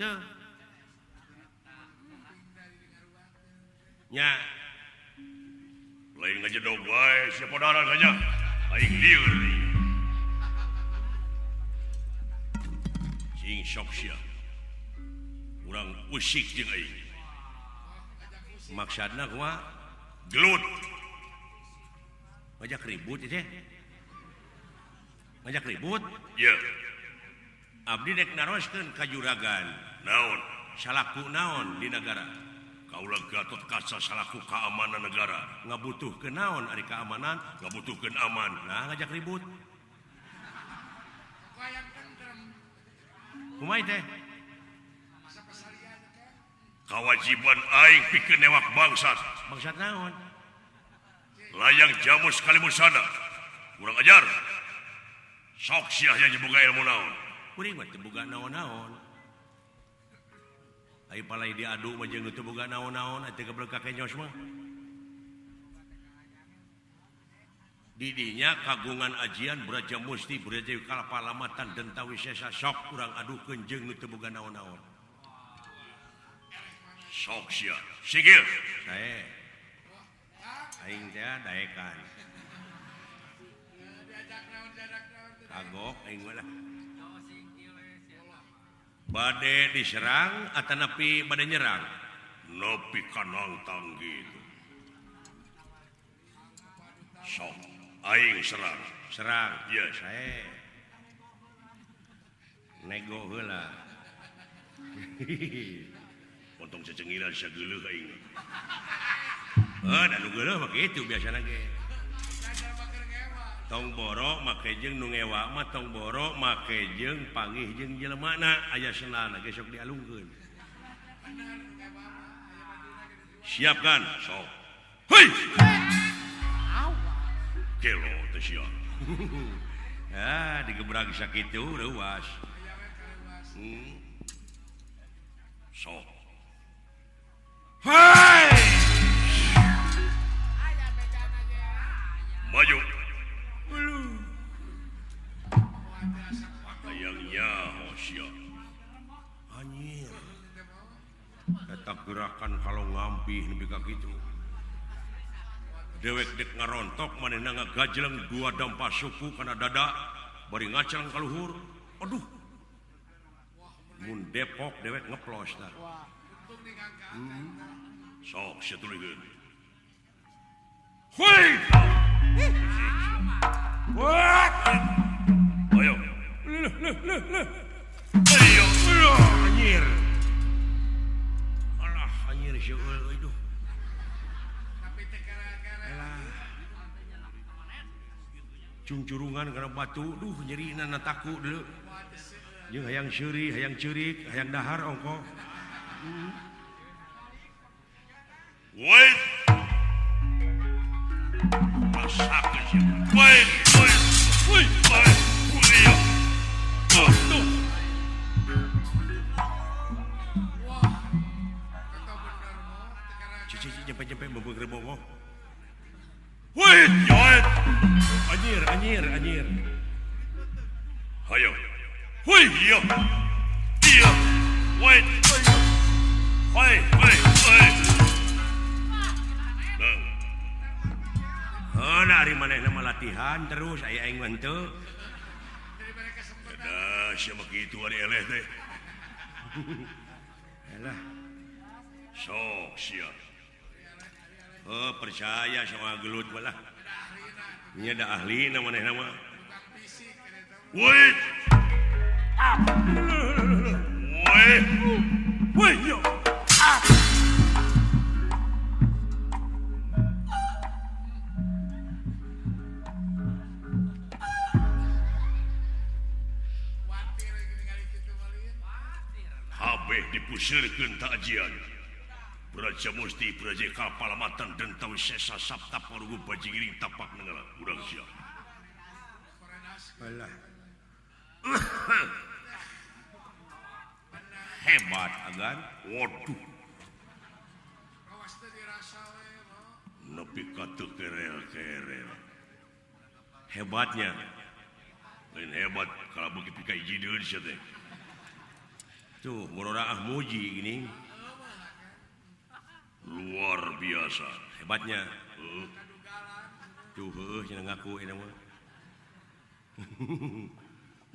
Teu. Nya. Lain ngajedog wae sia podaran saja. Aing lieur. Sing sok sia. Urang usik jeung aing. Maksudna kumaha? Gelut. Ngajak ribut teh. Ngajak ribut? Iya. Abdi dek naroskeun ka juragan. Naon? Salaku naon di negara? Kaula Gatot Kaca salaku keamanan negara. Ngabutuhkeun naon ari keamanan? Ngabutuhkeun aman. Nah, ngajak ribut. Kumaha teh? Kawajiban aing pikeun newak bangsat. Bangsat naon? Layang Jamus Kalimusana. Kurang ajar. Sok sia nya boga ilmu naon? Kuring mah teu boga naon-naon. Ai palai diadu mah jeung teu boga naon-naon atuh geblek ka kenyos mah. Didinya kagungan ajian Braja Musti Braja Kalapalamatan Denta Wisesa sok urang adukeun jeung nu teu boga naon-naon. Sok sia. Sigil. Sae. Aing teh daekan. Kagok aing mah lah. Bade diserang atanapi bade nyerang? Nepi ka nangtang gitu. Sok aing serang. Serang. Yes. Sae. Nego heula. Potong cecengilan sageuleuh aing. Heuh, da nu geuleuh mah kitu biasana ge. Tong boro make jeung nu ngewa mah tong boro make jeung panggih jeung jelemana aya sendalna ge sok dialungkeun. Siapkan sok. Hei. Gelo teh sia. Ah, digebrag sakitu leuwas. Sok. Hei! Maju. Hayang nyaho sia. Anjir. Eta gerakan kalau ngampih nepi ka kitu. Dewek dek ngarontok manehna ngagajleng dua dampa suku kana dada bari ngaceng ka luhur. Aduh. Mun Depok dewek ngeplos tah. Sok sia tuluykeun. Hoi! Wah! Ayo. Leuh leuh leuh leuh. Ayo. Anjir. Alah anjir seueul euy duh. Alah. Cungcurungan kana batu duh nyerina na taku deuleu. Jeung hayang seuri, hayang ceurik, hayang dahar ongko. Wait. Rasakeun sia. Wait, wait. Wait, wait. Aduh. Cici nyampe-nyampe bubuk rebowo. Wait, joet. Anjir, anjir, anjir. Hayo. Hui, iya. Iya. Wait. Hoi, hoi, hoi. Bang. Heuh, ari manehna mah latihan terus aya aing mah henteu. Dah, sia mah kitu ari eleh teh. Elah. Sok sia. Oh, percaya sok ngagelut mah lah. Nya da ahlina manehna mah. Wait. Wait. Woi, yo. Kabeh dipuseurkeun ta'jian. Braja Musti Braja Kapalamatan Denta Wisesa Sapta Parugu Bajingiring tapak nenggala urang sia. Alah. Hebat agan. Waduh. Nepi ka teu kerel-kerel. Hebatnya. Lain hebat kalau beuki pika hijideun sia teh. Tuh murora ah muji gini. Luar biasa hebatnya. Tuh heuh cenah ngaku eta mah.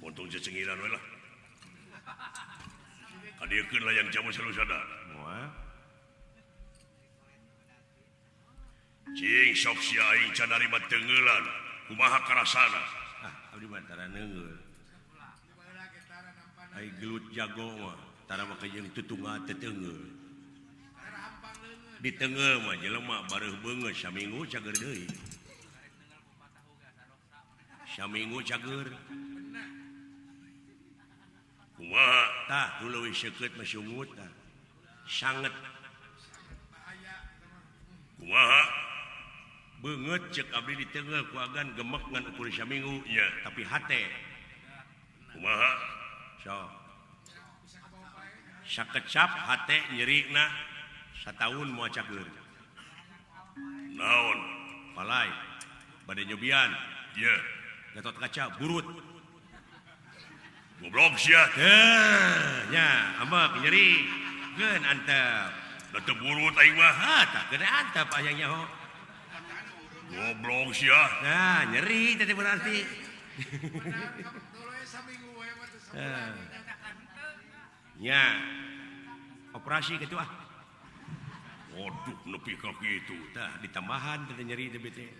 Montong cecengiran we lah. Kadieukeun layang jamu salusada. Moal. Cing sok sia aing can narima teungeulan. Kumaha karasana? Ah, abdi mah tara neungeul. Ai gelut jago mah tara make jeung tutungga teu teungeul. Diteungeul mah jelema bareuh beungeut saminggu cager deui. Saminggu cager. Kumaha? Tah, nu leuwih seukeut mah sungut tah. Sanget. Kumaha? Beungeut ceuk abdi diteungeul ku agan gemek ngan ukur saminggu nya, tapi hate. Kumaha? Sok. Sakecap hate nyerina sataun moal cager. Naon? Palai bade nyobian. Ye. Gatot kaca burut. Goblok sia. Heuh, nya ambek nyeri. Geun antep. Da teu burut aing mah. Ha, tah geun antep aya nyaho. Goblok sia. Nah, nyeri teh berarti. Nya. Operasi kitu ah. Waduh, nepi ka kitu. Tah ditambahan teh nyeri teh teh.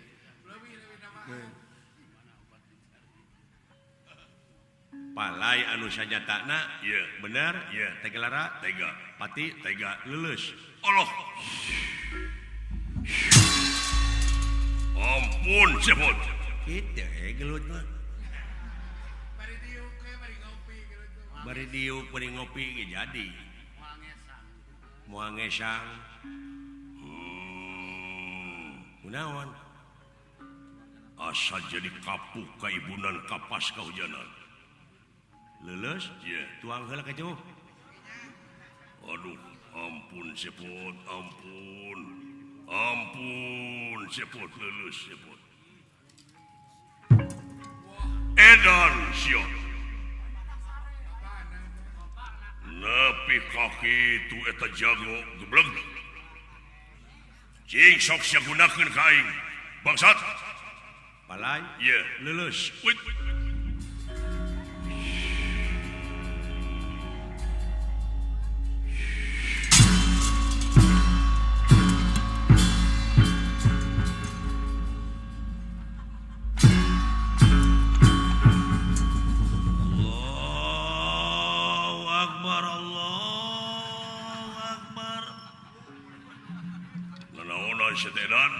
Palai anu sanyatana ye bener ye tegelara tega pati tega leuleus. Allah. Ampun sebut. Kitu gelut mah. Bari diuk bari ngopi ge jadi. Moal ngesang. Kunaon? Asa jadi kapuk kaibunan kapas kahujanan. Leuleus? Ye. Tuang heula ka jauh. Aduh, ampun sepot, ampun. Ampun sepot leuleus sepot. Edan sia. Nepi ka kitu eta jago gebleg. Cing sok sia gunakeun ka aing. Bangsat. Palai? Ye. Leuleus. Wait. Allahu Akbar, Allahu Akbar. Nanaonan setedan?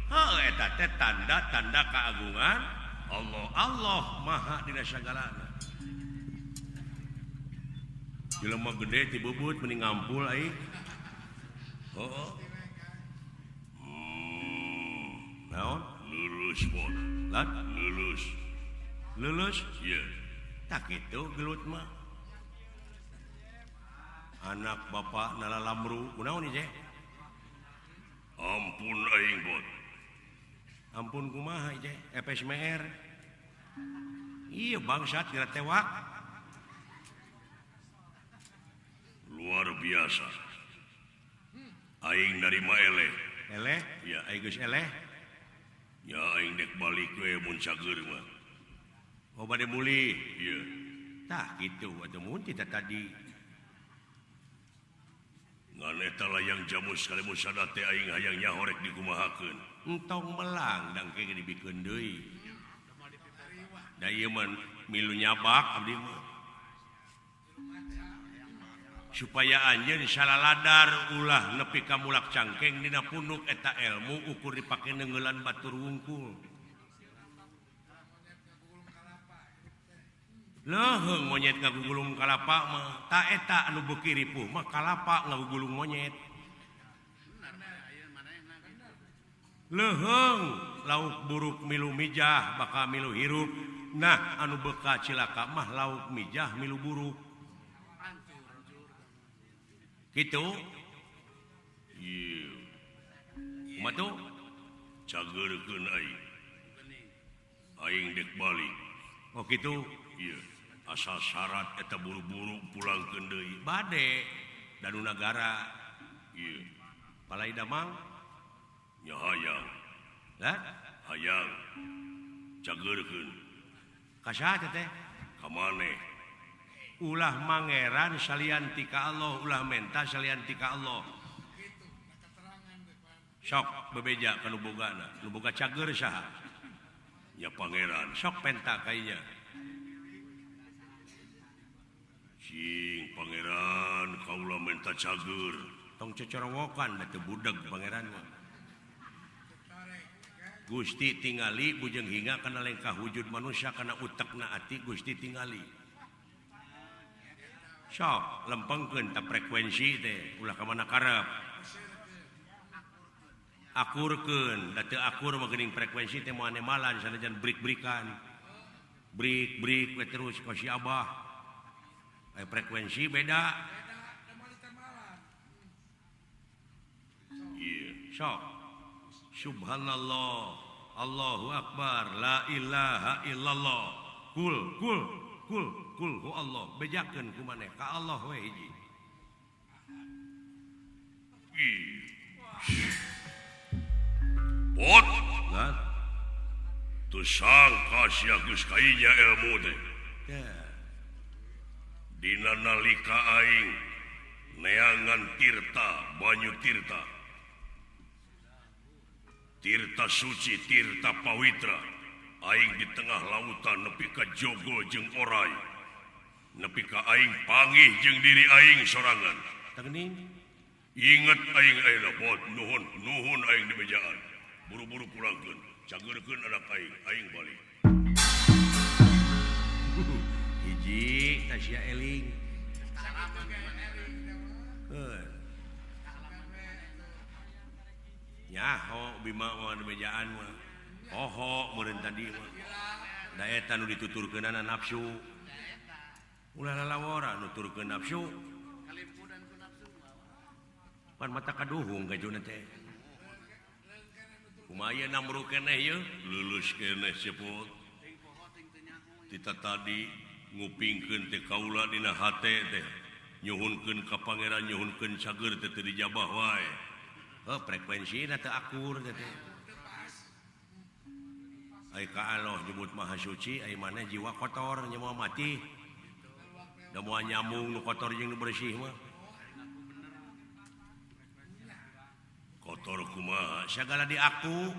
Heuh, eta teh tanda-tanda keagungan Allah. Allah Maha dina sagalana. Jelema gede ti bubut mending ngampul aing. Heeh. Naon? Lulus bot. Lan? Lulus. Lulus? Ye. Tak kitu gelut mah. Anak bapak nalalamru kunaon ieu? Ampun aing bot. Ampun kumaha ieu? FSMR. Iya bangsat kira tewak. Luar biasa. Aing narima eleh. Eleh? Ya, aing geus eleh. Ya aing dek balik we mun cager mah. Oh bade mulih. Iya. Tah kitu atuh mun teh tadi. Ngan eta layang jamu sekali musada teh aing hayang nyahorek dikumahakeun. Entong melang dang ke dibikeun deui. Da ieu mah milu nyabak abdi mah. Supaya anjeun salaladar ulah nepi ka mulak cangkeng dina punuk eta ilmu ukur dipake neungeulan batur wungkul. Leuheung monyet ngagugulung kalapa mah ta eta anu beuki ripuh mah kalapa ngagugulung monyet. Leuheung lauk buruk milu mijah bakal milu hirup. Nah anu beka cilaka mah lauk mijah milu buruk. Gitu. Ieu. Kumaha tuh? Cageurkeun aing. Aing dek balik. Oh gitu. Iya. Asal syarat eta buru-buru pulangkeun deui. Bade danu nagara. Ieu. Palai damang nya hayang. Lah, hayang. Cageurkeun. Ka saha teh? Ka maneh. Ulah mangeran salian ti ka Allah, ulah menta salian ti ka Allah. Sok bebeja ka nu bogana, nu boga cager saha? Nya pangeran. Sok penta kainya. Cing pangeran kaula menta cager. Tong cocorowokan da teu budeg pangeran mah. Gusti tingali bujeng hinga kana lengkah wujud manusia kana utekna ati Gusti tingali. Sok lempengkeun ta frekuensi teh ulah ka mana karep. Akurkeun da teu akur mah geuning frekuensi teh moal nemalan sanajan brik-brikan. Brik-brik we terus ka si Abah. Aya frekuensi beda. Ieu. Sok. Subhanallah, Allahu akbar, la ilaha illallah. Kul kul kul kul hu Allah. Bejakeun ku maneh ka Allah we hiji. Pot. Lah. Teu sangka sia geus kainya ilmu teh. Tah. Dina nalika aing neangan tirta banyu tirta. Tirta suci, tirta pawitra. Aing di tengah lautan nepi ka jogo jeung orai. Nepi ka aing panggih jeung diri aing sorangan. Tah geuning. Inget aing ayeuna bot nuhun nuhun aing di bejaan. Buru-buru pulangkeun, cageurkeun anak aing, aing balik. Hiji tah sia eling. Heuh. Nyaho Bima mah di bejaan mah. Poho meureun tadi mah. Da eta nu dituturkeunana nafsu. Ulah lalawora nuturkeun nafsu. Pan mata kaduhung gajuna teh. Kumaha ieu namru keneh ieu? Lulus keneh cepot. Tita tadi ngupingkeun teh kaula dina hate teh. Nyuhunkeun ka pangeran nyuhunkeun cager teh teu dijabah wae. Heuh frekuensina teu akur teh teh. Ai ka Allah nyebut maha suci, ai maneh jiwa kotor nya moal mati. Da moal nyambung nu kotor jeung nu bersih mah. Kotor kumaha? Sagala diaku.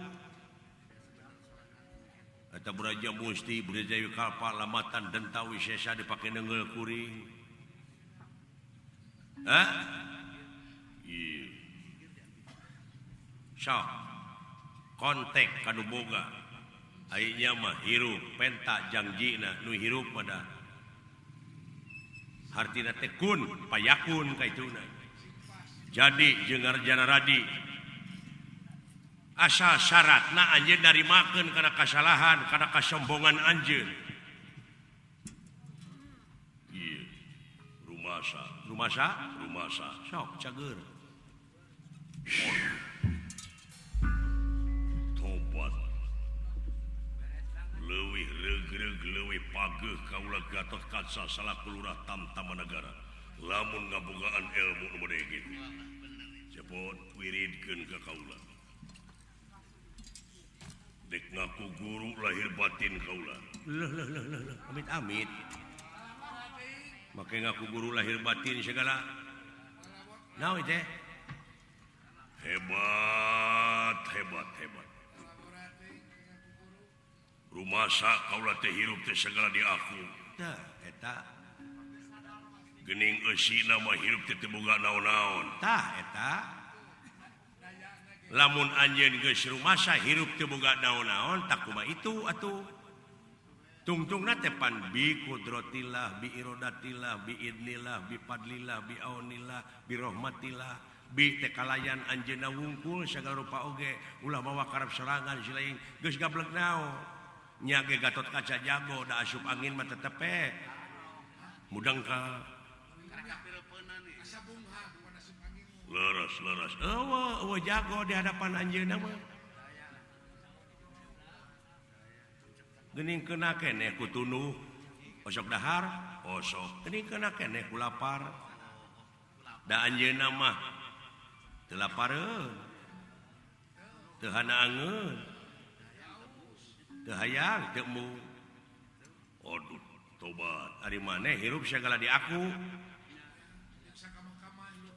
Eta Braja Musti, Braja Wikalpa, Lamatan, Denta Wisesa dipake neungeul kuring. Hah? Ieu. Sok. Kontek ka nu boga. Ai nya mah hirup penta jangjina nu hirup pada hartina teh kun payakun kaituna. Jadi jeung Arjana Radi asal syaratna anjeun narimakeun kana kasalahan kana kasombongan anjeun. Ieu. Rumasa, rumasa, rumasa. Sok cager. Tobat. Leuwih regreg leuwih pageuh kaula Gatot Kaca salaku lurah Tamtama Nagara. Lamun ngabogaan ilmu nu mode kitu. Cepot wiridkeun ka kaula. Dek ngaku guru lahir batin kaula. Leuh leuh leuh leuh, amit-amit. Make ngaku guru lahir batin segala. Naon teh? Hebat, hebat, hebat. Rumasa kaula teh hirup teh segala di aku. Tah, eta. Geuning eusina mah hirup teh teu boga naon-naon. Tah, eta. Lamun anjeun geus rumasa hirup teu boga naon-naon, tak kumaha itu atuh. Tungtungna teh pan bi kudratillah, bi irodatillah, bi idnillah, bi fadlillah, bi aunillah, bi rahmatillah, bi teh kalayan anjeunna wungkul sagala rupa oge, ulah mawa karep sorangan silaing geus gablek naon. Nya ge Gatot Kaca jago da asup angin mah tetepe. Mudang ka leres leres. Eueuh eueuh jago di hadapan anjeunna mah. Geuning kena keneh ku tunduh. Osok dahar osok geuning kana keneh ku lapar. Da anjeunna mah teu lapareun. Teu hanaangeun. Teu hayang teu embung. Aduh tobat ari maneh hirup sagala di aku.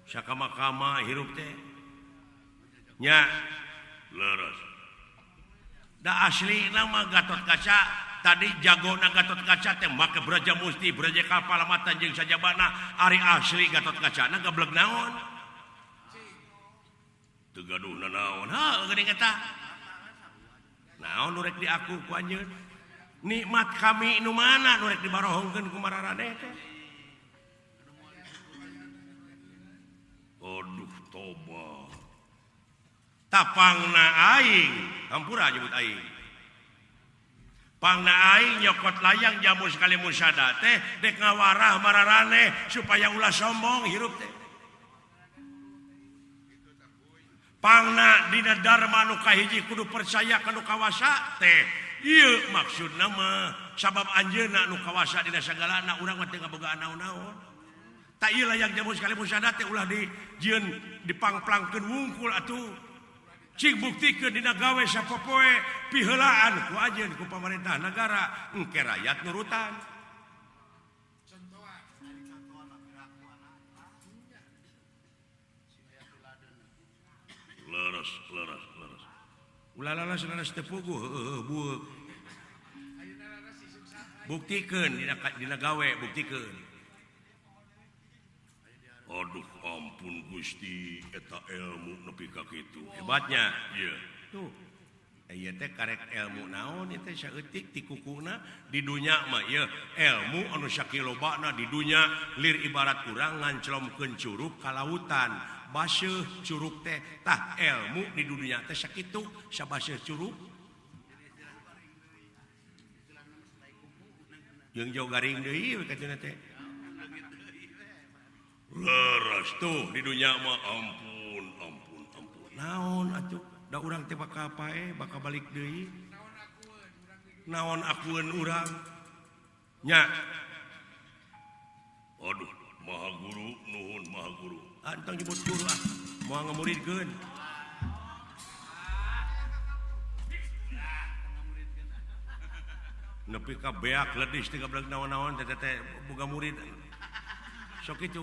Sakama-kama hirup teh. Nya leres. Da asli nama Gatot Kaca tadi jagona Gatot Kaca teh make Braja Musti, Braja Kapalamatan jeung sajabana ari asli Gatot Kaca na gablek naon? Teu gaduh nanaon. Heuh geuning eta. Naon nu rek diaku ku anjeun? Nikmat kami nu mana nu rek dibarohongkeun ku mararaneh teh? Aduh toba. Tapangna aing, hampura nyebut aing. Pangna aing nyokot layang jamu sekali musada teh dek ngawarah mararaneh supaya ulah sombong hirup teh. Pangna dina dharma nu kahiji kudu percaya ka nu kawasa teh. Ieu maksudna mah sabab anjeunna nu kawasa dina sagalana urang mah teu ngabogaan naon-naon. Tak ieu layang jamu sekali musada teh ulah di jieun dipangplangkeun wungkul atuh. Cing buktikeun dina gawe sapopoe piheulaan ku anjeun ku pamarentah nagara engke rakyat nurutan. Leres leres leres. Ulah leres leres teu puguh heueuh bueuk. Buktikeun dina gawe buktikeun. Aduh ampun Gusti eta ilmu nepi ka kitu. Hebatnya ieu. Tuh. Ieu teh karek ilmu naon ieu teh saeutik ti kukuna di dunya mah ieu ilmu anu sakilobana di dunya lir ibarat urang nganclomkeun curug ka lautan. Baseuh curug teh tah ilmu di dunya teh sakitu sabaseuh curug. Jeung jauh garing deui we katuna teh. Leres tuh di dunia mah ampun ampun ampun. Naon atuh da urang teh bakal pae bakal balik deui. Naon akueun urang? Nya. Aduh, maha guru nuhun maha guru. Antang nyebut guru ah, moal ngamuridkeun. Nepi ka beak ledis teh gablek naon-naon teh teh boga murid. Sok itu.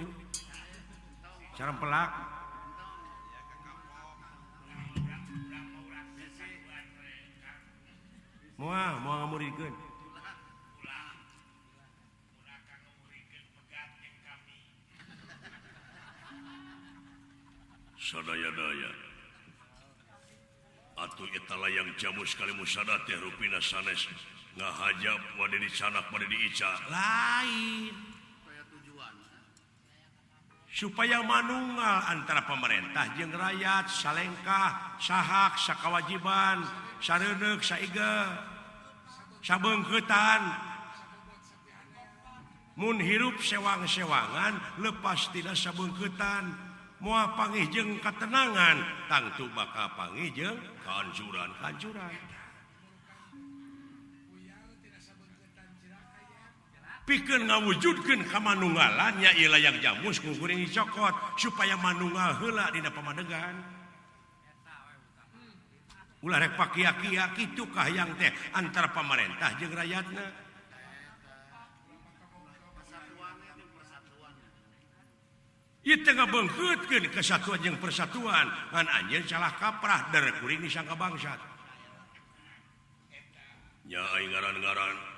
Sareng pelak. Moal moal ngamuridkeun. Sadaya-daya. Atuh eta layang jamu sekali musada teh rupina sanes ngahajab bade dicanak bade diica. Lain. Supaya manunggal antara pemerintah jeung rakyat salengkah sahak sakawajiban sareuneuh saiga sabeungkeutan mun hirup sewang-sewangan lepas tina sabeungkeutan moal pangih jeung katenangan tangtu bakal pangih jeung kahancuran-kahancuran. Pikeun ngawujudkeun kamanunggalan nya ieu layang jamus ku kuring dicokot supaya manunggal heula dina pamadegan. Ulah rek pakia-kia kitu kahayang teh antara pamarentah jeung rakyatna. Ieu teh ngabeungkeutkeun kesatuan jeung persatuan ngan anjeun salah kaprah der kuring disangka bangsat. Nya aing ngaran-ngaran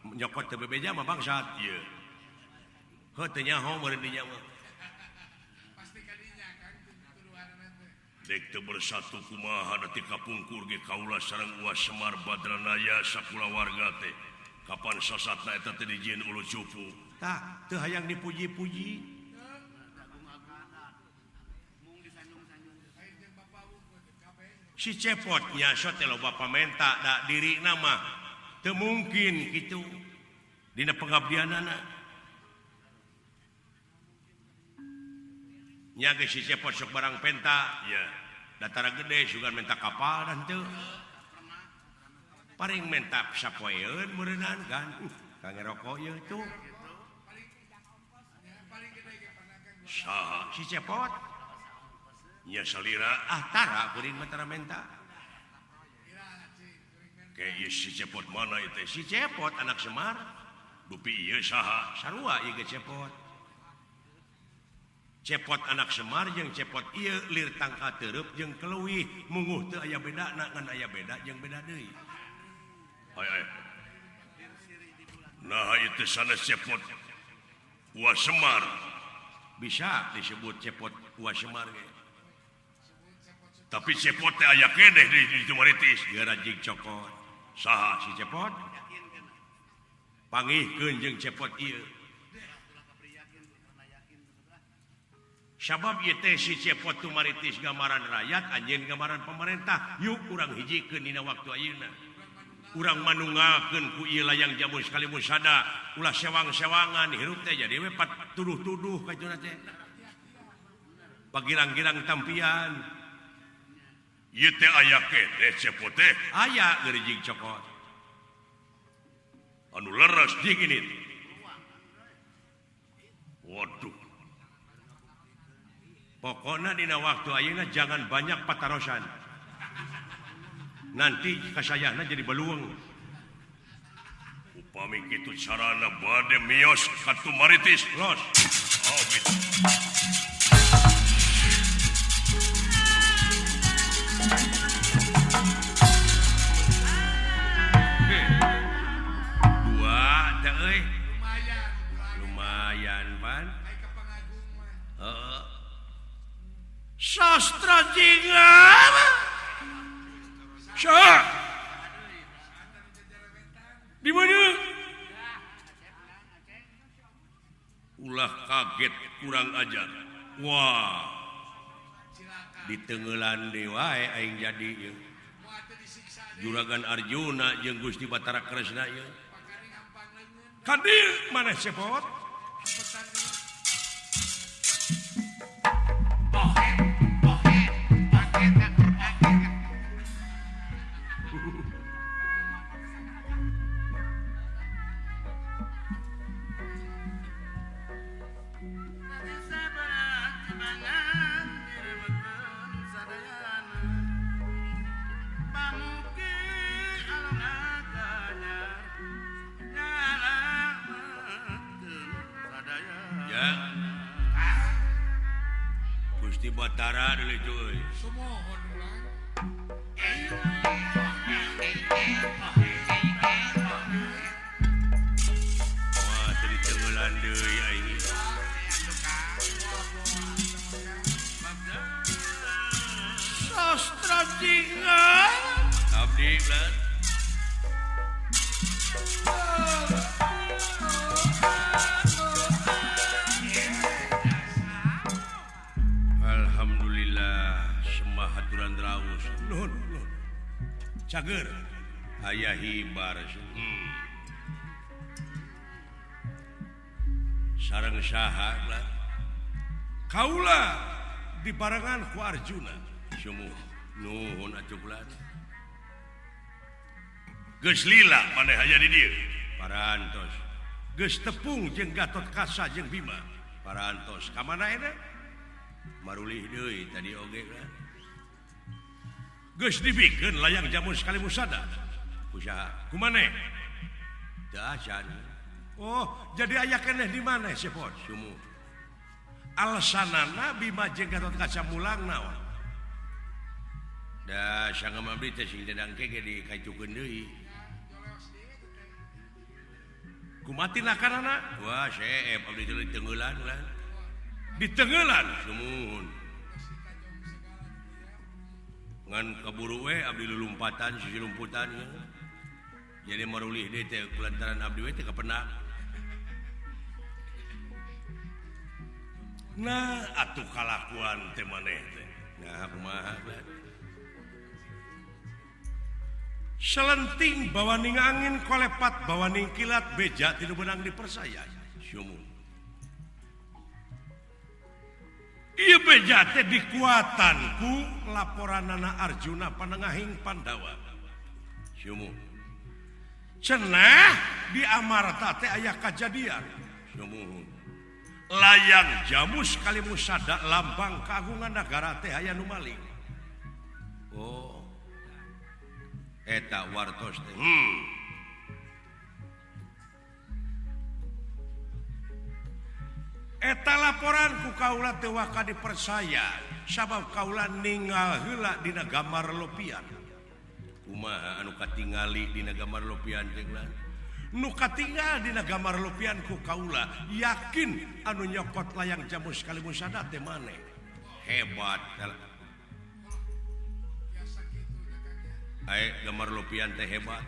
nyokot teu bebeja mah bangsat ieu. Heuh teu nyaho meureun dinya mah. Pasti kadinya kan tuduhanna teh. Dek teu bersatu kumaha da ti kapungkur ge kaula sareng Uwa Semar Badranaya sakulawarga teh. Kapan sasatna eta teh dijieun ulu cupu. Tah teu hayang dipuji-puji. Si cepotnya sok teh loba pamenta da dirina mah teu mungkin kitu dina pengabdianana. Nya ge si cepot sok barang penta ya datara gede sugan menta kapal dan teu paring menta sapoeun meureunaan kan. Kangge rokok ieu tuh. Saha si Cepot? Nya salira ah tara kuring mah tara menta. Ke ieu si Cepot mana ieu teh? Si Cepot anak Semar. Dupi ieu saha? Sarua ieu ge Cepot. Cepot anak Semar jeung Cepot ieu lir tangka teureub jeung keleuwih munguh teu aya bedana ngan aya beda jeung beda deui. Ay ay. Nah ieu teh sanes Cepot Wa Semar. Bisa disebut Cepot Wa Semar ge. Tapi Cepot teh aya keneh di Tumaritis. Geura jig cokot. Saha si Cepot? Pangihkeun jeung Cepot ieu. Sabab ieu teh si Cepot Tumaritis gambaran rakyat, anjeun gambaran pemerintah. Yuk urang hijikeun dina waktu ayeuna. Urang manunggakeun ku ieu layang jamu sekali musada, ulah sewang-sewangan hirup teh jadi we pat tuduh-tuduh ka juna teh. Pagirang-girang tampian. Ieu teh aya keneh Cepot teh. Aya geurijing cokot. Anu leres jeung ini. Waduh. Pokoknya dina waktu ayeuna jangan banyak patarosan. Nanti kasayana jadi beluang. Upami kitu carana bade mios ka Tumaritis. Los. Oh, gitu. Dua teh euy. Lumayan. Lumayan pan. Heeh. Sastra jingga. Syah. Di mana? Ulah kaget kurang ajar. Wah. Ditenggelan deui wae aing jadi ieu. Juragan Arjuna jeung Gusti Batara Kresna ieu. Kadir mana Cepot? Gusti Batara dulu cuy. Wah, tadi tenggelan deui aing. Sastra jingga. Abdi lan. Alhamdulillah sembah haturan raus. Nuhun, nuhun. Cager aya hibar. Sareng saha lah. Kaula dibarengan ku Arjuna. Sumuh nuhun atuh kula. Geus lila maneh aya di dieu. Parantos. Geus tepung jeung Gatotkaca jeung Bima. Parantos. Ka mana eta? Marulih deui tadi oge lah. Geus dibikeun layang jamu sekali musada. Ku saha? Ku maneh? Teu acan. Oh, jadi aya keneh di maneh Cepot? Sumuh. Alasanana Bima jeung Gatotkaca mulang naon? Da sangga abdi teh sing dedangke ge dikaitukeun deui. Kumaha tinakanana? Wah, seep abdi teh ditengeulan lah. Ditengeulan sumuhun. Ngan kaburu we abdi lulumpatan sisi lumputan ya. Jadi marulih deui teh kulantaran abdi we teh kapenak. Nah, atuh kalakuan teh maneh teh. Nah, kumaha Selenting bawaning angin kolepat bawaning kilat beja tidak benang dipersaya. Sumuh. Ieu beja teh dikuatan ku laporanana Arjuna panengahing Pandawa. Sumuh. Cenah di Amarta teh aya kajadian. Sumuhun. Layang Jamus Kalimusada lambang kagungan nagara teh aya nu maling. Oh. Eta wartos teh. Eta laporan ku kaula teu waka dipercaya sabab kaula ninggal heula dina gambar lopian. Kumaha anu katingali dina gambar lopian teh lan? Nu katinggal dina gambar lopian ku kaula yakin anu nyokot layang Jamus Kalimusada teh maneh. Hebat. Ae gambar lopian teh hebat.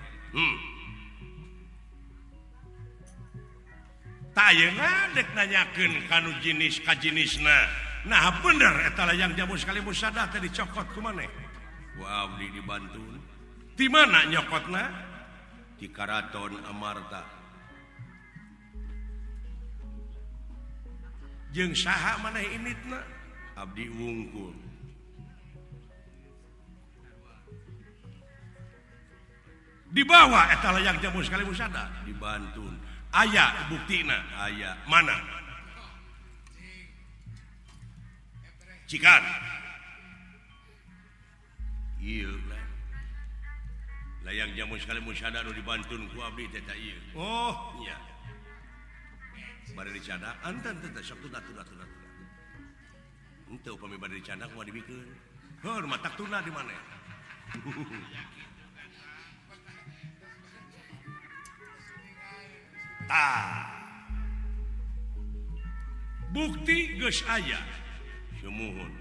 Tah ayeuna dek nanyakeun kanu jenis ka jenisna. Nah bener eta layang Jamus Kalimusada teh dicokot ku maneh. Ku abdi dibantun. Di mana nyokotna? Di Karaton Amarta. Jeung saha maneh initna? Abdi wungkul. Dibawa eta layang Jamus Kalimusada dibantun. Aya buktina, aya mana? Cikan. Ieu layang Jamus Kalimusada nu dibantun ku abdi teh ta ieu. Oh, nya. Bari dicadak, anten teh sok tuna. Henteu upami bari dicadak moal dibikeun. Heuh, matak tuna di maneh. Tah. Bukti geus aya. Sumuhun.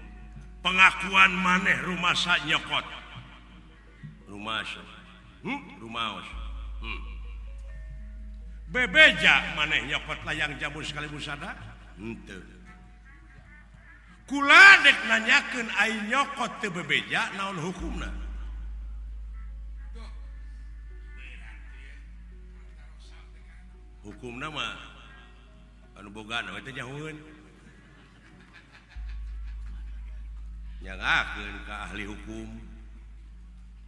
Pengakuan maneh rumasa nyokot. Rumasa. Rumaos. Bebeja maneh nyokot layang Jamus Kalimusada? Henteu. Kula dek nanyakeun ai nyokot teu bebeja naon hukumna? Hukumna mah anu bogana we teh nyahueun. Nyangakeun ka ahli hukum.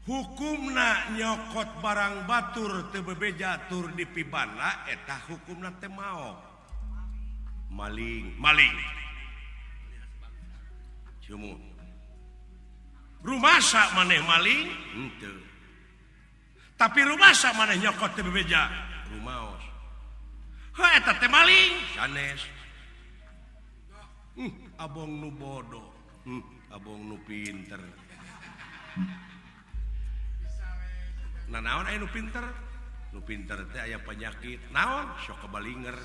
Hukumna nyokot barang batur teu bebeja tur dipibana eta hukumna teh maok. Maling, maling. Sumuh. Rumasa maneh maling? Henteu. Tapi rumasa maneh nyokot teu bebeja? Rumaos. Heuh eta teh maling sanes. Abong nu bodoh, abong nu pinter. Nah naon aya nu pinter? Nu pinter teh aya penyakit. Naon? Sok kabalinger.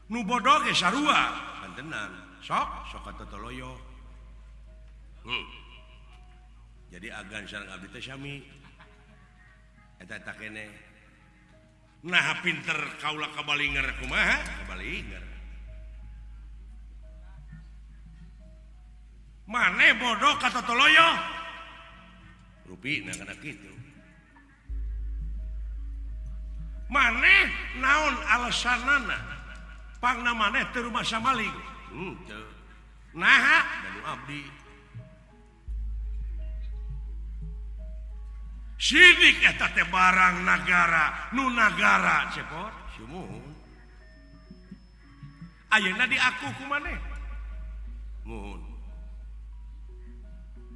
Nu bodoh ge sarua, kantenan. Sok sok katotoloyo. Jadi agan sareng abdi teh sami. Eta eta keneh. Nah pinter kaula kabalinger kumaha? Kabalinger. Maneh bodoh katotoloyo. Rupina kana kitu. Maneh naon alasanana? Pangna maneh teu rumasa maling. Henteu. Naha? Da nu abdi. Sidik eta teh barang nagara, nu nagara cepot, sumuhun. Ayeuna diaku ku maneh. Muhun.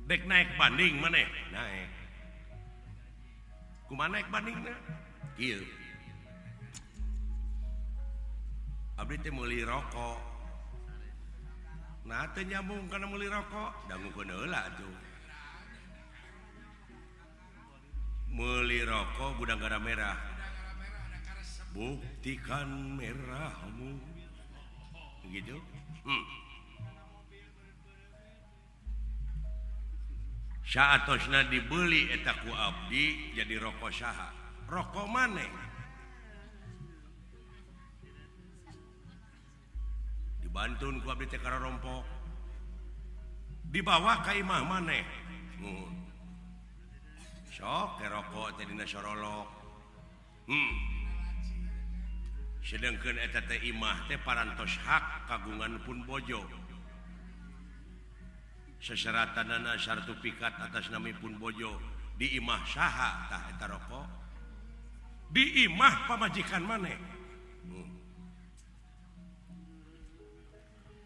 Dek naik banding maneh, naik. Kumaha naik bandingna? Kieu. Abdi teh meuli rokok. Nah teu nyambung kana meuli rokok, dangukeun heula atuh. Meuli rokok gudang garam merah. Buktikan merahmu. Begitu. Saatosna dibeli eta ku abdi jadi rokok saha? Rokok maneh. Dibantun ku abdi teh karompok. Dibawa ka imah maneh. Sok ke rokok teh dina sorolok. Sedengkeun eta teh imah teh parantos hak kagungan pun bojo. Seseratanana sertifikat atas nami pun bojo. Di imah saha tah eta rokok? Di imah pamajikan maneh.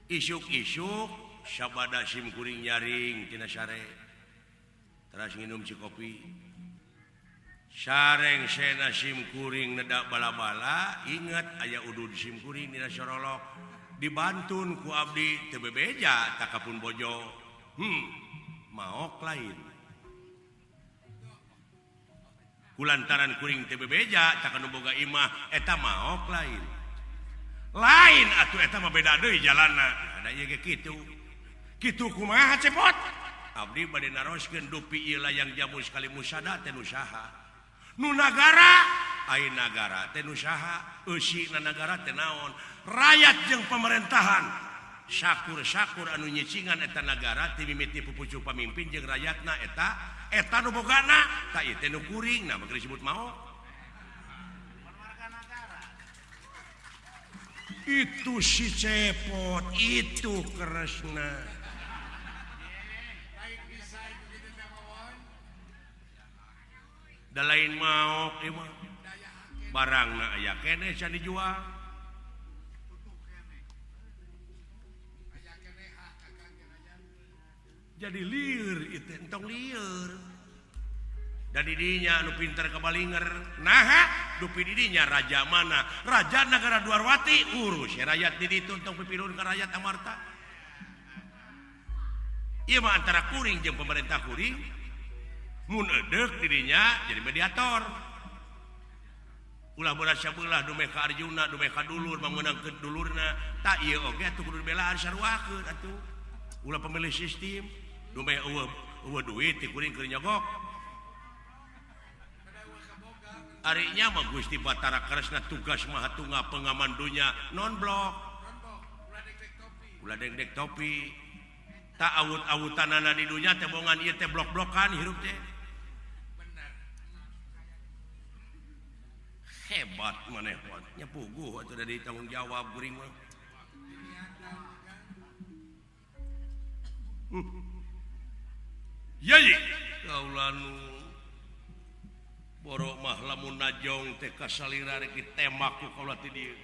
Isuk-isuk sabada sim kuring nyaring tina sare. Teras nginum si kopi. Sareng sena sim kuring nedak bala-bala, ingat aya udud sim kuring dina sorolok. Dibantun ku abdi teu bebeja takapun bojo. Maok lain. Kulantaran kuring teu bebeja tak anu boga imah eta maok lain. Lain atuh eta mah beda deui jalanna. Ada ieu ge kitu. Kitu kumaha cepot? Abdi bade naroskeun dupi ieu layang jamu sekali musada teh nu saha? Nu nagara, ai nagara teh nu saha? Eusina nagara teh naon? Rakyat jeung pemerintahan. Sakur-sakur anu nyicingan eta nagara ti mimiti pupucu pamimpin jeung rakyatna eta eta nu bogana ta ieu teh nu kuring nah beuki disebut maok. Itu si Cepot, itu Kresna. Da lain maok ieu mah. Barangna aya keneh can dijual. Jadi lieur itu entong lieur. Dan didinya anu pinter kabalinger. Naha dupi didinya raja mana? Raja negara Dwarwati urus rakyat di ditu entong pipilun ka rakyat Amarta. Ieu mah antara kuring jeung pemerintah kuring. Mun edeuk didinya jadi mediator. Ulah berat sabelah dumeh ka Arjuna, dumeh ka dulur mangeunangkeun dulurna. Tak ieu oge atuh kudu dibelaan saruakeun atuh. Ulah pemilih sistem dumeh eueuh duit ti kuring keur nyogok. Arinya mah Gusti Batara Kresna tugas Maha Tunggal pengaman dunya non blok. Ulah dengdek topi. Tak awut-awutanana di dunya teh bongan ieu teh blok-blokan hirup teh. Hebat maneh nya puguh atuh da ditanggung jawab kuring mah. Yai kaula nu borok mah lamun najong teh kasalira rek ditembak ku kaula ti dieu.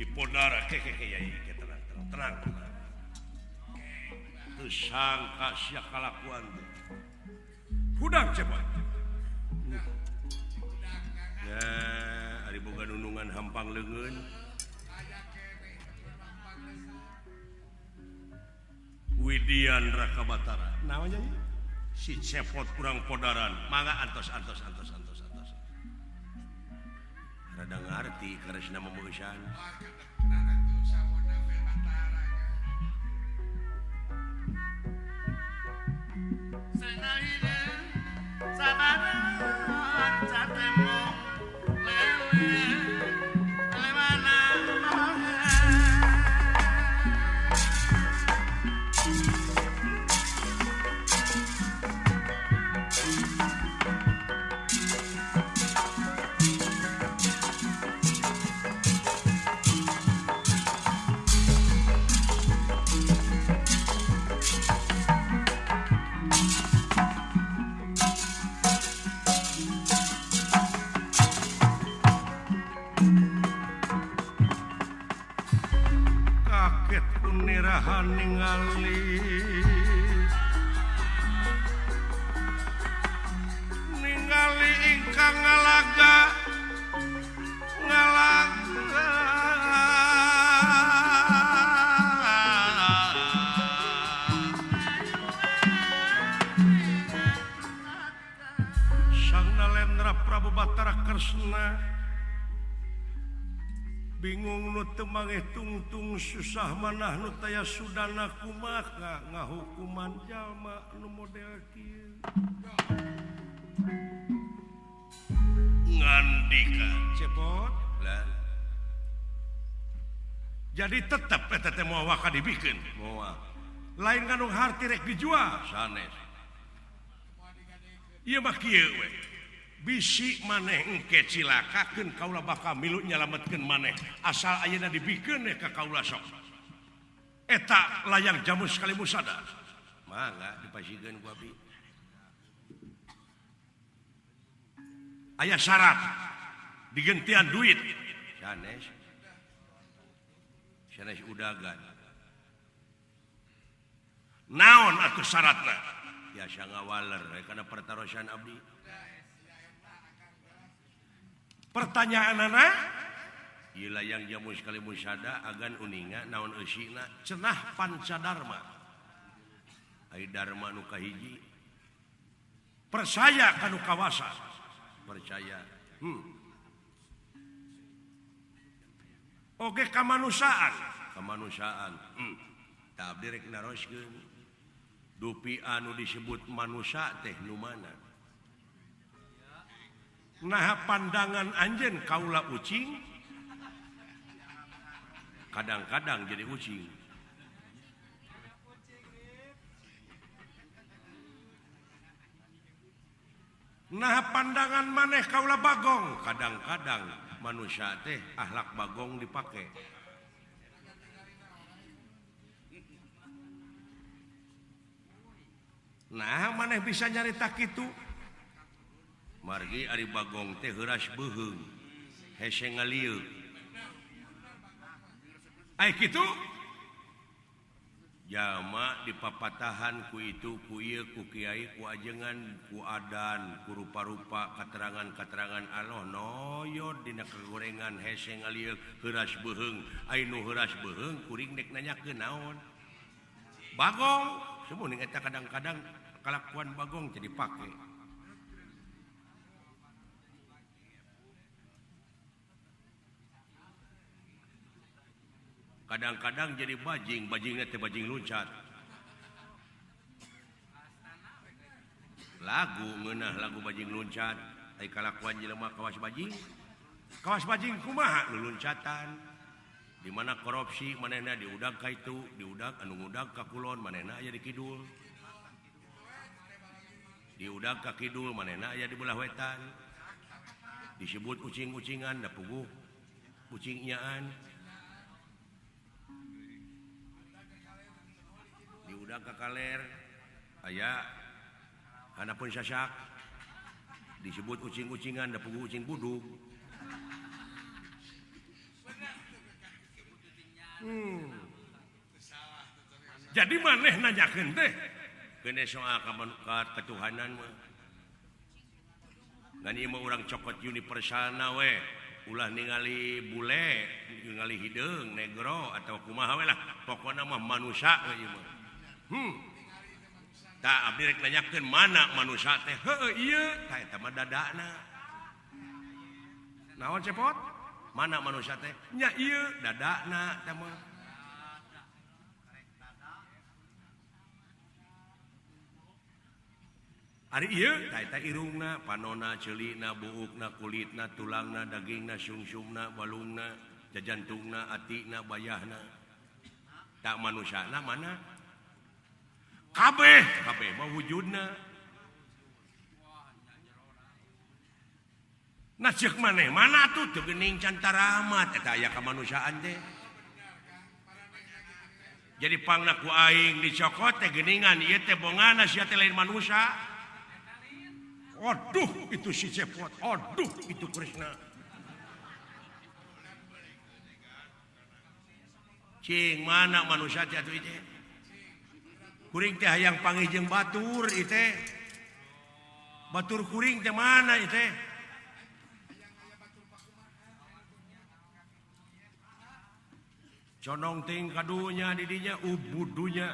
Di podara keke yai tenang tenang tenang. Teu sangka sia kalakuan teh. Hudang cepot. Ya, ari boga nunungan hampang leungeun. Widian Raka Batara. Naon nya? Si Cepot kurang podaran. Mangga antos antos antos antos antos. Rada ngarti Kresna memeusan. Ningali ningali ingkang ngalaga ngalaga Sang Nalendra Prabu Batara Kresna bingung nu teu mangeh tungtung susah manah nu taya sudana kumaha ngahukuman jalma nu model kieu. Ngandika Cepot lah. Jadi tetep eta teh moal waka dibikeun. Moal. Lain ngandung harti rek dijual sanes. Ieu mah kieu we. Bisi maneh engke cilakakeun kaula bakal milu nyalametkeun maneh asal ayeuna dibikeun we ka kaula sok. Eta layang Jamus Kalimusada. Mangga dipasikeun ku abdi. Aya syarat digentian duit sanes sanes udagan naon atuh syaratna biasa ngawaler kana pertarosan abdi pertanyaanana ieu layang Jamus Kalimusada agan uninga naon eusina cenah pancadarma ai dharma nu kahiji percaya kanu kawasa percaya. Oke kamanusiaan, kamanusiaan. Tak abdi rek naroskeun. Dupi anu disebut manusia teh nu mana? Nah pandangan anjeun kaula ucing. Kadang-kadang jadi ucing. Nah pandangan maneh kaula bagong, kadang-kadang manusia teh akhlak bagong dipake. Nah maneh bisa nyarita kitu. Margi ari bagong teh heuras beuheung, hese ngalieuk. Ai kitu jama dipapatahan ku itu ku ieu ku kiai ku ajengan ku adan ku rupa-rupa katerangan-katerangan Allah noyod dina kagorengan hese ngalieuk heuras beuheung ai nu heuras beuheung kuring dek nanyakeun naon bagong semuning eta kadang-kadang kalakuan bagong jadi pake kadang-kadang jadi bajing, bajingnya teh bajing loncat. Lagu ngeunah lagu bajing loncat, ai kalakuan jelema kawas bajing. Kawas bajing kumaha nu loncatan. Di mana korupsi manehna diudag ka itu, diudag anu ngudag ka kulon manehna aya di kidul. Diudag ka kidul manehna aya di belah wetan. Disebut ucing-ucingan da puguh ucing nyaan. Diudag ka kaler aya hanapun sasak disebut ucing-ucingan da puguh ucing budug. Jadi maneh nanyakeun teh keun soal ketuhanan mah ngan ieu mah urang cokot universalna we ulah ningali bule ningali hideung negro atau kumaha we lah pokona mah manusia we ieu mah. Tak abdi rek nanyakeun mana manusia teh heueuh ieu tah eta mah dadana naon cepot mana manusia teh nya ieu dadana teh mah ari ieu tah eta irungna panona ceulina buukna kulitna tulangna dagingna sungsumna balungna jajantungna atina bayahna tak manusiana mana kabeh kabeh mah wujudna. Nah ceuk maneh mana tuh teu geuning can taramat eta aya kamanusiaan teh. Jadi pangna ku aing dicokot teh geuningan ieu teh bongana sia teh lain manusia. Aduh itu si Cepot, aduh itu Krishna. Cing mana manusia teh atuh ieu teh? Kuring teh hayang panggih jeung batur ieu teh. Batur kuring teh mana ieu teh? Condong ting kadunya didinya ubudunya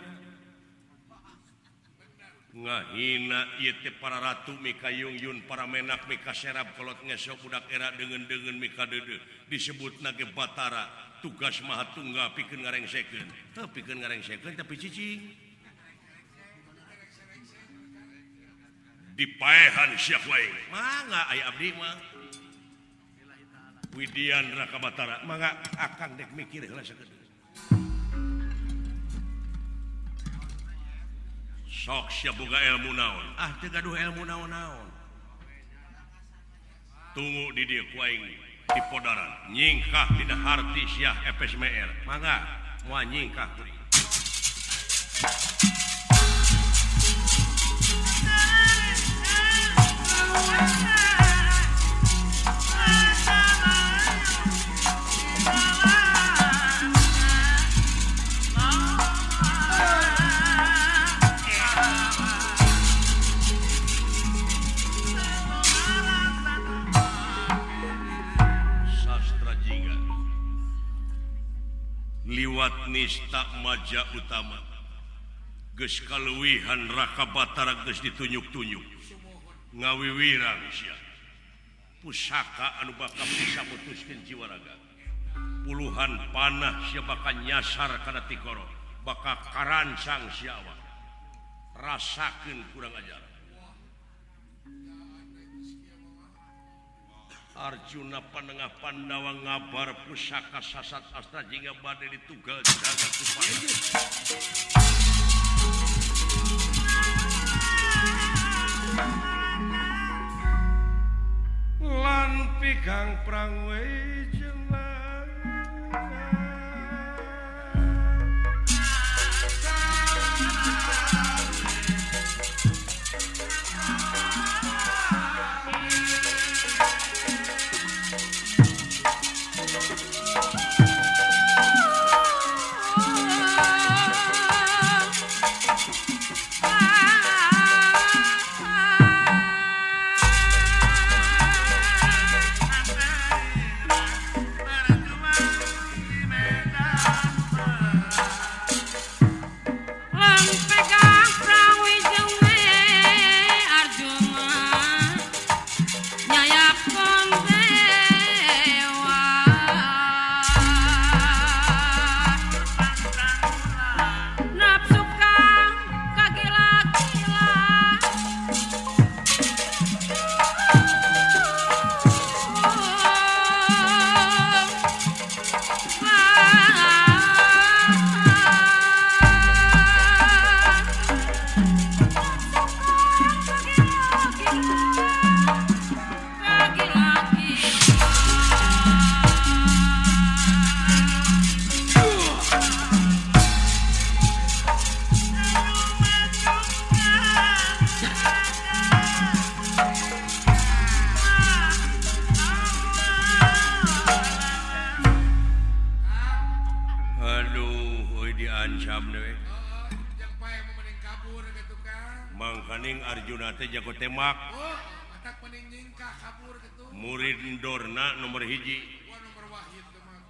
ngahina ieu teh para ratu mika yungyun para menak mika serap kolot ngesok budak era deungeun-deungeun mika deudeuh disebutna ge Batara tugas maha tunggal pikeun ngarengsekeun teu pikeun ngarengsekeun tapi cicing dipaehan sia ku aing mangga aya abdi mah Widian Raka Batara mangga akang dek mikir heula sakedeung. Sok sia boga ilmu naon? Ah teu gaduh ilmu naon-naon. Tunggu di dieu ku aing di podaran. Nyingkah dina harti sia FSMR. Mangga moal nyingkah kuring. Liwat nista maja utama geus kaluwihan Raka Batara geus ditunjuk-tunjuk ngawiwirang sia pusaka anu bakal bisa mutuskeun jiwa raga puluhan panah sia bakal nyasar kana tikoro bakal karancang sia awak rasakeun kurang ajar. Arjuna panengah Pandawa ngabar pusaka sasat astra jingga bade ditugal jaga ku panah. Lan pigang prang we jelang. Mangkaning Arjuna teh jago tembak. Murid Dorna nomor hiji.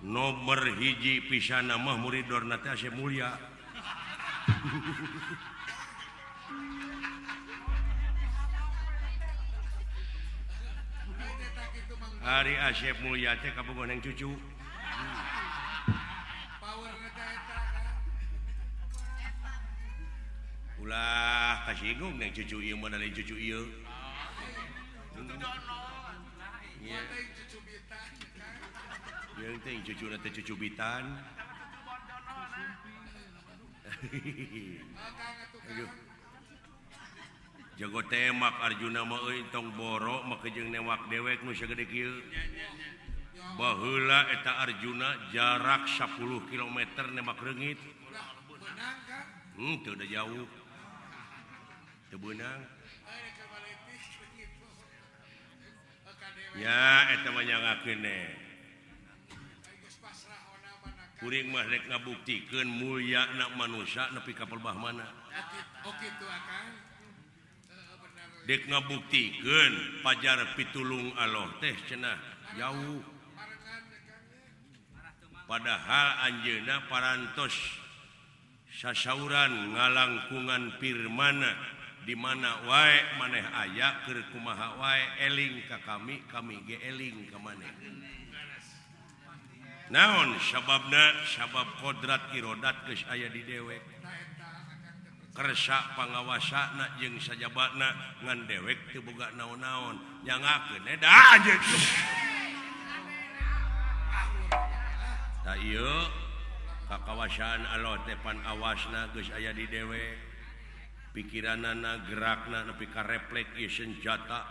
Nomor hiji pisan mah murid Dorna teh Asep Mulya. Ari Asep Mulya teh kabogoh neng cucu. Ulah kasinggung neng cucu ieu mah lain cucu ieu. Jeung teh cucu teh cucu bitan. Aduh. Jago tembak Arjuna mah euy tong boro make jeung newak dewek nu sagede kieu. Baheula eta Arjuna jarak 10 km nembak reungit. Teu da jauh. Teu beunang. Ya eta mah nyangakeun ne. Kuring mah rek ngabuktikeun mulyana manusia nepi ka pelbah mana. Dek ngabuktikeun pajar pitulung Allah teh cenah jauh. Padahal anjeunna parantos sasauran ngalangkungan firmana di mana wae maneh aya keur kumaha wae eling ka kami, kami ge eling ka maneh. Naon sababna? Sabab kodrat irodat geus aya di dewek. Kersa pangawasana jeung sajabana ngan dewek teu boga naon-naon nyangakeun da anjeun. Ta ieu kakawasaan Allah teh pan awasna geus aya di dewek. Pikiranana gerakna nepi ka reflek ieu senjata.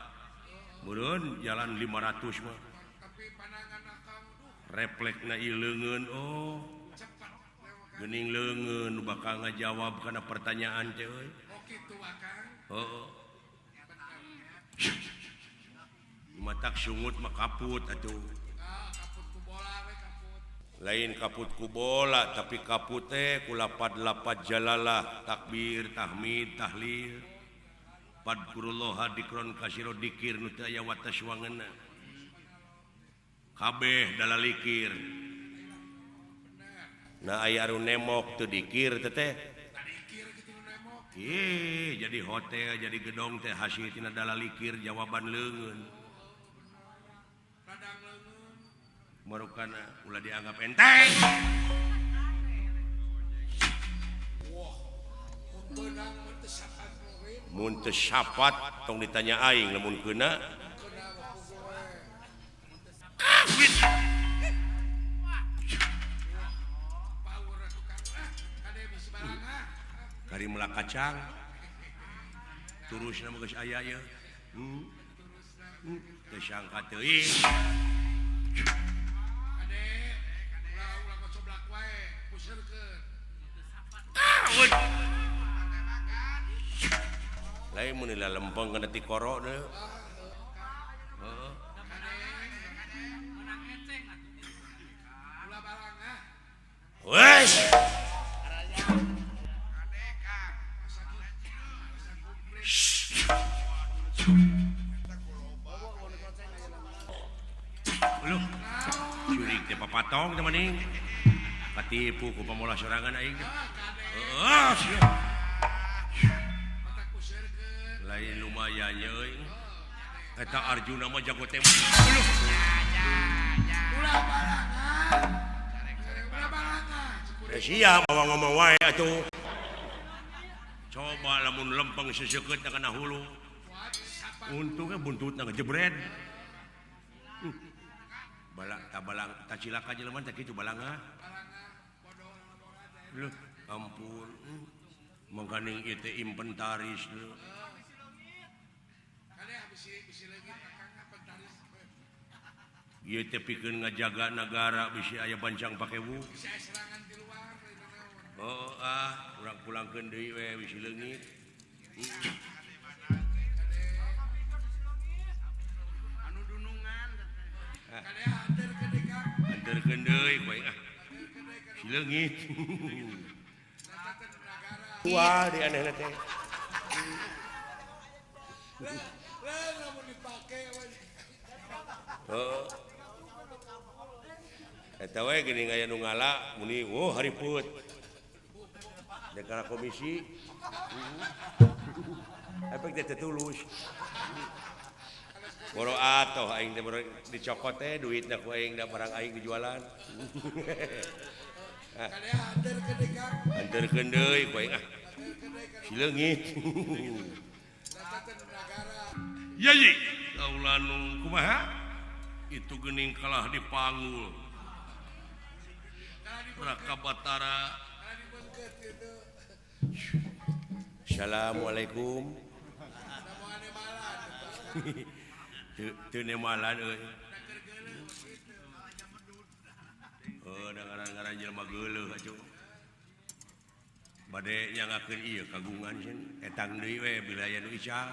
Meureun jalan 500 mah. Tapi panangan akang duh. Reflekna ieu leungeun oh. Geuning leungeun bakal ngajawab kana pertanyaan teh euy. Oh kitu akang. Heeh. Matak sungut mah kaput atuh. Ah, kaput ku bola we kaput. Lain kaput ku bola tapi kaput teh ku lapad-lapad jalalah takbir, tahmid, tahlil. Padkurullah dikron kasiro dikir nu teu aya watas wangeunna. Kabeh dalalikir. Nah aya anu nemok teu dikir teh teh. Ih, jadi hotel, jadi gedong teh hasil tina dalalikir jawaban leungeun. Marukana ulah dianggap enteng. Mun teu sapat tong ditanya aing lamun keuna. Kari melak kacang. Turusna mah geus aya ieu. Teu sangka teuing. Kade, ulah coblak wae, puseurkeun. Lain mun lempeng kana tikoro deui. Heeh. Ulah barang ah. Wes. Loh, curik teh papatong teh maning. Katipu ku pamolah sorangan aing. Heeh, sia. Lain lumayan euy. Eta Arjuna mah jago tembak. Loh. Ulah barang ah. Ulah barang ah. Teh sia bawa ngomong wae atuh. Coba lamun lempeng seseukeut kana hulu. Untungnya buntutna ngejebret. Balak tabalang tacilaka jelema teh kitu balanga. Loh, ampun. Mangkaning ieu teh inventaris leuh. Ieu teh pikeun ngajaga nagara bisi aya bancang pakewu. Oh ah, urang pulangkeun deui we bisi leungit. Anu dunungan kade anterkeun deui Kang. Anterkeun deui ku aing ah. Bisi leungit. Wah, di anehna teh. Lamun dipake we. Heeh. Eta we geuning aya nu ngala muni oh hariput. Negara komisi. Efek teh tulus. Boro atoh aing teh dicokot teh duitna ku aing da barang aing dijualan. Kade anterkeun deui Kang. Anterkeun deui ku aing ah. Si leungit. Yayi, kaula nu kumaha? Itu geuning kalah dipanggul. Raka Batara. Assalamualaikum. Teu nemalan euy. Heuh, da ngaran-ngaran jelema geuleuh atuh. Bade nyangakeun ieu kagungan cenah etang deui we bila aya nu ical.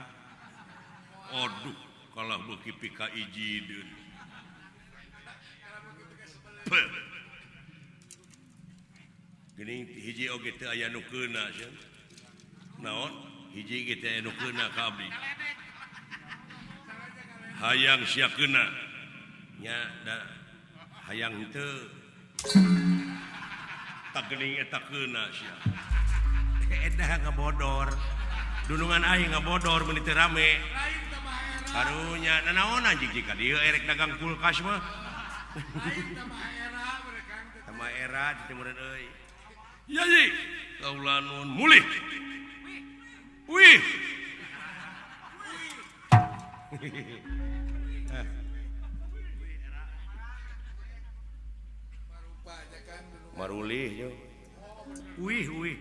Aduh, kalah beuki pika ijideun. Geuning hiji oge teu aya nu keuna cenah. Naon? Hiji ge teu aya nu keuna ka abdi. Hayang sia keuna. Nya da hayang henteu. Tak geuning eta keuna sia. Edah ngabodor. Dunungan aing ngabodor meuni teu rame. Karunya nanaonan jig ka dieu erek dagang kulkas mah. Lain tambah era mereka. Tambah era teh meureun euy. Yayi, kaula nuhun mulih. Wih. Marulih yo. Wih, wih.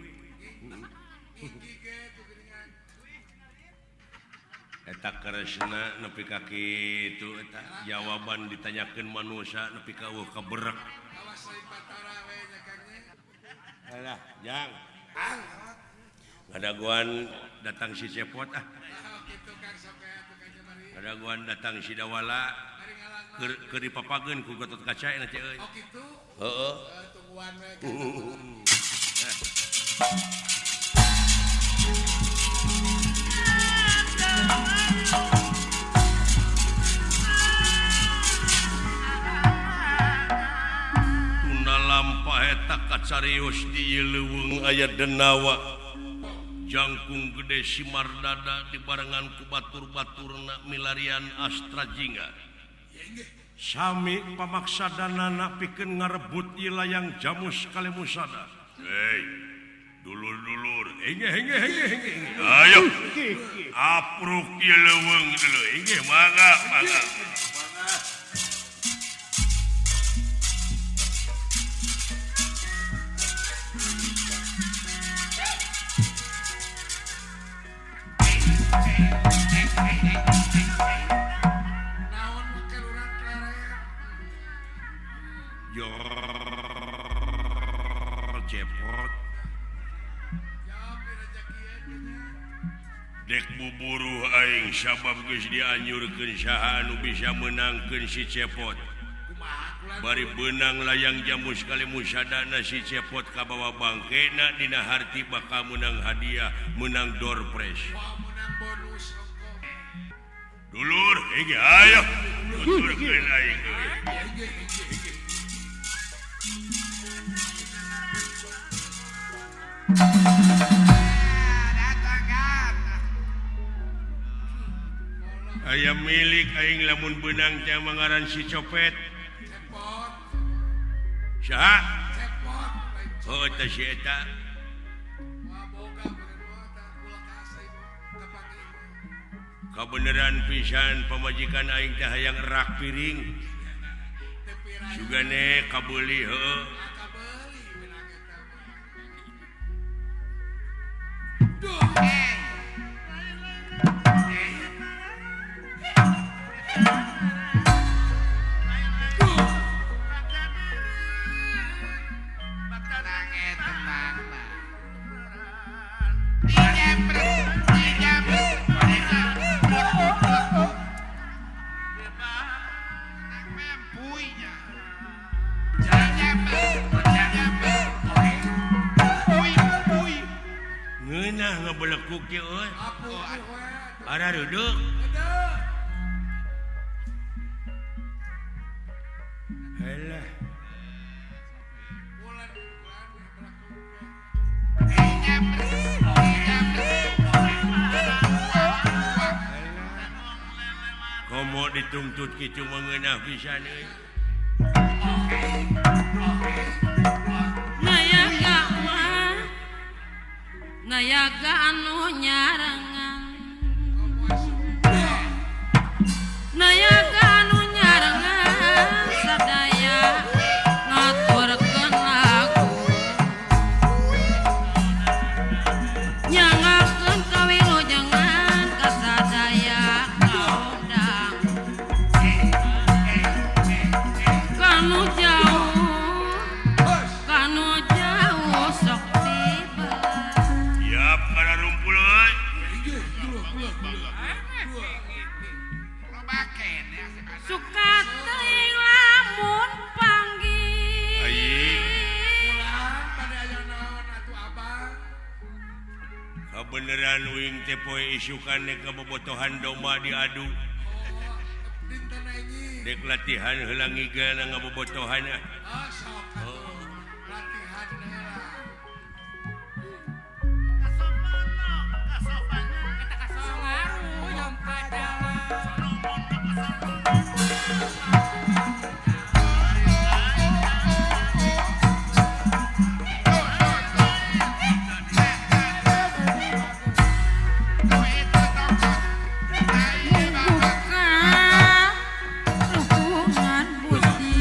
Eta keresna nepi ka kitu eta jawaban ditanyakeun manusia nepi ka eueuh kaberek. Awas lain Batara we nya Kang nya. Alah, Jang. Ngadaguan datang si Cepot ah. Kitu Kang sok atuh Kang Jamari. Ngadaguan datang si Dawala. Keur dipapageun ku Gatot Kaca na teh euy. Oh kitu. Heeh. Tungguan we. Tunda lampah eta kacarios di ieu leuweung aya denawa. Jangkung gede simardada dibarengan ku batur-baturna milarian Astra Jingga. Sami pamaksadanana pikeun ngarebut ieu layang Jamus Kalemusada. Hei, dulur-dulur, henge henge henge henge. Ayo, apruk ieu leuweung dulu. Henge mangga, mangga. Naon make lurang kleret. Jor cepot. Jawab di rezekieun nya. Dek buburu aing sabab geus dianjurkeun saha anu bisa meunangkeun si Cepot. Kumaha kula Bari beunang layang Jamus Kalemusadana si Cepot kabawa bangkena dina harti bakal meunang hadiah, meunang door prize. Wah meunang bonus ongkoh. Dulur, hege ayo. Tuturkeun aing. Hege hege hege. Aya milik aing lamun beunang teh mangaran si Copet. Cepot. Saha? Cepot. Oh, eta si eta. Wah boga bener mah tah kulkas aing kapanggih. Kabeneran pisan pamajikan aing teh hayang rak piring. Teu pirang. Sugane kabeuli heueuh. Kabeuli beunang eta mah. Duh. Ngeunah ngabelekuk teh euy. Ara reudeuk. Halah. Komo dituntut kitu mah ngeunah pisan euy. Nayaga mah nayaga anu nyarengan. Nayaga anu nyarengan sadaya ngaturkeun lagu. Nyangakeun kawilujengan ka sadaya kaundang. Kanu jauh sok tiba. Siap kana rumpul euy. Suka teuing lamun panggih. Ayi. Pulang pada aya naon atuh abang. Kabeneran uing teh poe isukan dek ngabobotohan domba diadu. Oh, dinten anjing. Dek latihan heula ngigana ngabobotohan ah. Oh, sok atuh. Latihan heula. Muka hubungan budi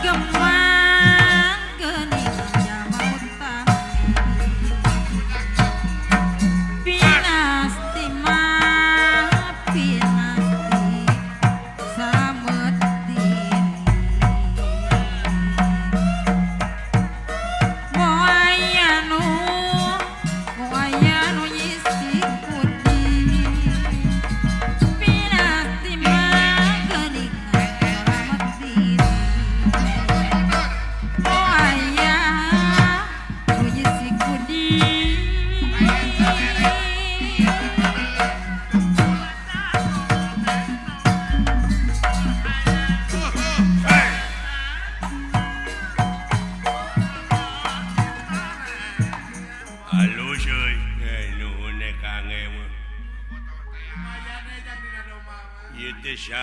Gemang geuning jama utami.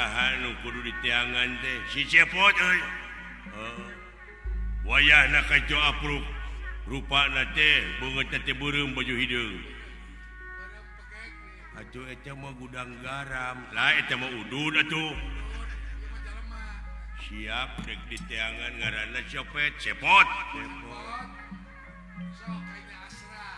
Saha nu kudu diteangan teh si Cepot euy. Heeh. Wayahna ka itu apruk rupana teh beungeut teh beureum baju hideung. Atuh eta mah gudang garam. Lah eta mah udud atuh. Siap rek diteangan ngaranna copet Cepot. Cepot. Sok kayaknya asra.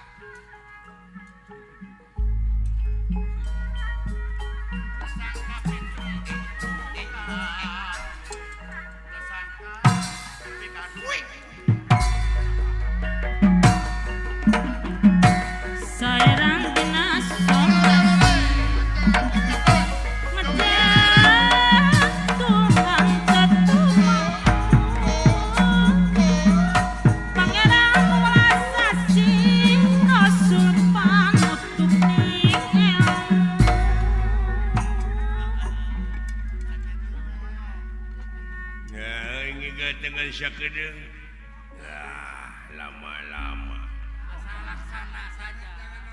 Saerang dina somasi ngejatuhan tetumang Pangeran welas asih Rasul panutup ning elmu. Nah, ngigatengan sakedeung. Ah, lama-lama.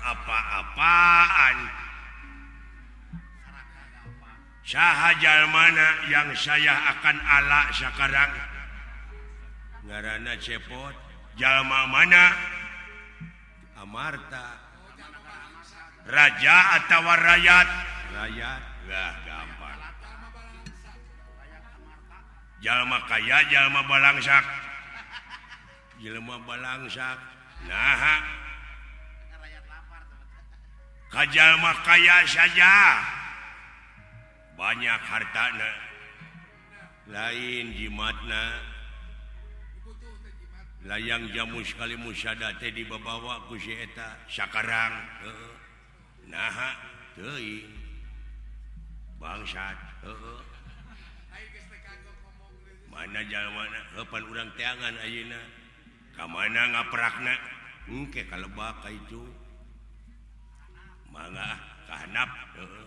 Apa-apaan? Saha jalmana yang saya akan ala sekarang? Ngaranna Cepot. Jalma mana? Amarta. Raja atawa rakyat? Rakyat. Lah gampang. Jalma kaya, jalma balangsak. Jelema balangsak. Naha. Kajalma kaya saja banyak hartana, lain jimatna. Layang jamu sekali musada teh dibawa ku si eta sakarang. Heeh. Naha teuing. Bangsat. Heeh. Mana jalmana heuh pan urang teangan ayeuna. Ka mana ngaprakna? Engke kalebak ka itu. Mangga kahanap. Heeh.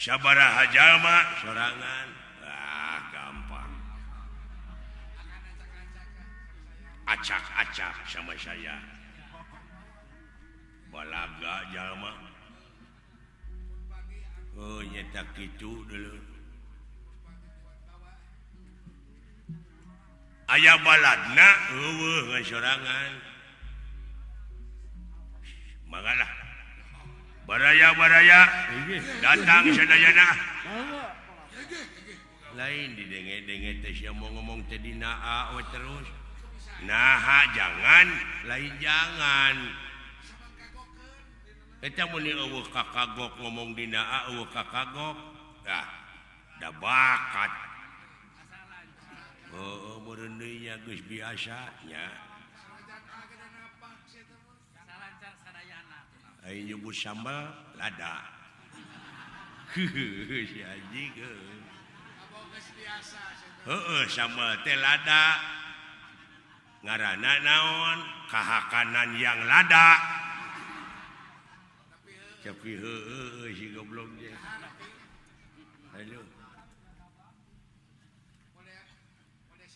Sabaraha jalma sorangan. Ah, gampang. Acak-acak sama saya. Balaga jalma. Oh, nyata kitu dulu. Aya baladna eueuh ngan sorangan. Manggalah. Baraya-baraya datang sadayana. Lain didenge-denge teh sia mau ngomong teh dina a we terus. Naha jangan, lain jangan. Eta mun eueuh kakagok ngomong dina a eueuh kakagok. Ah, da bakat. Heueuh meureun deui nya geus biasa nya. Aing nyebut sambal lada. Si anjing heueuh. Heueuh sambal teh lada. Ngaranna naon? Kahakanan yang lada. Tapi heueuh si goblok teh. Aduh.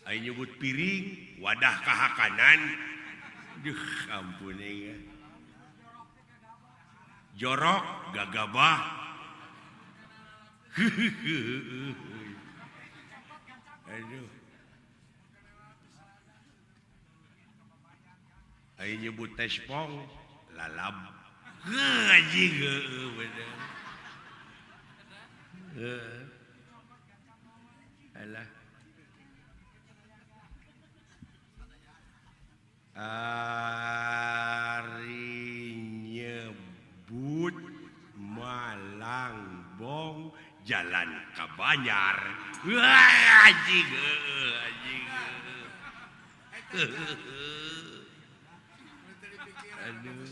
Aing nyebut piring wadah kahakanan. Duh ampun aing. Jorok gagabah. Aduh. Aing nyebut tespong lalab. Heuh anjing heueuh bener. Heuh. Alah. Ari nyebut Malangbong jalan ka Banjar. Wah anjing heueuh anjing. Aduh.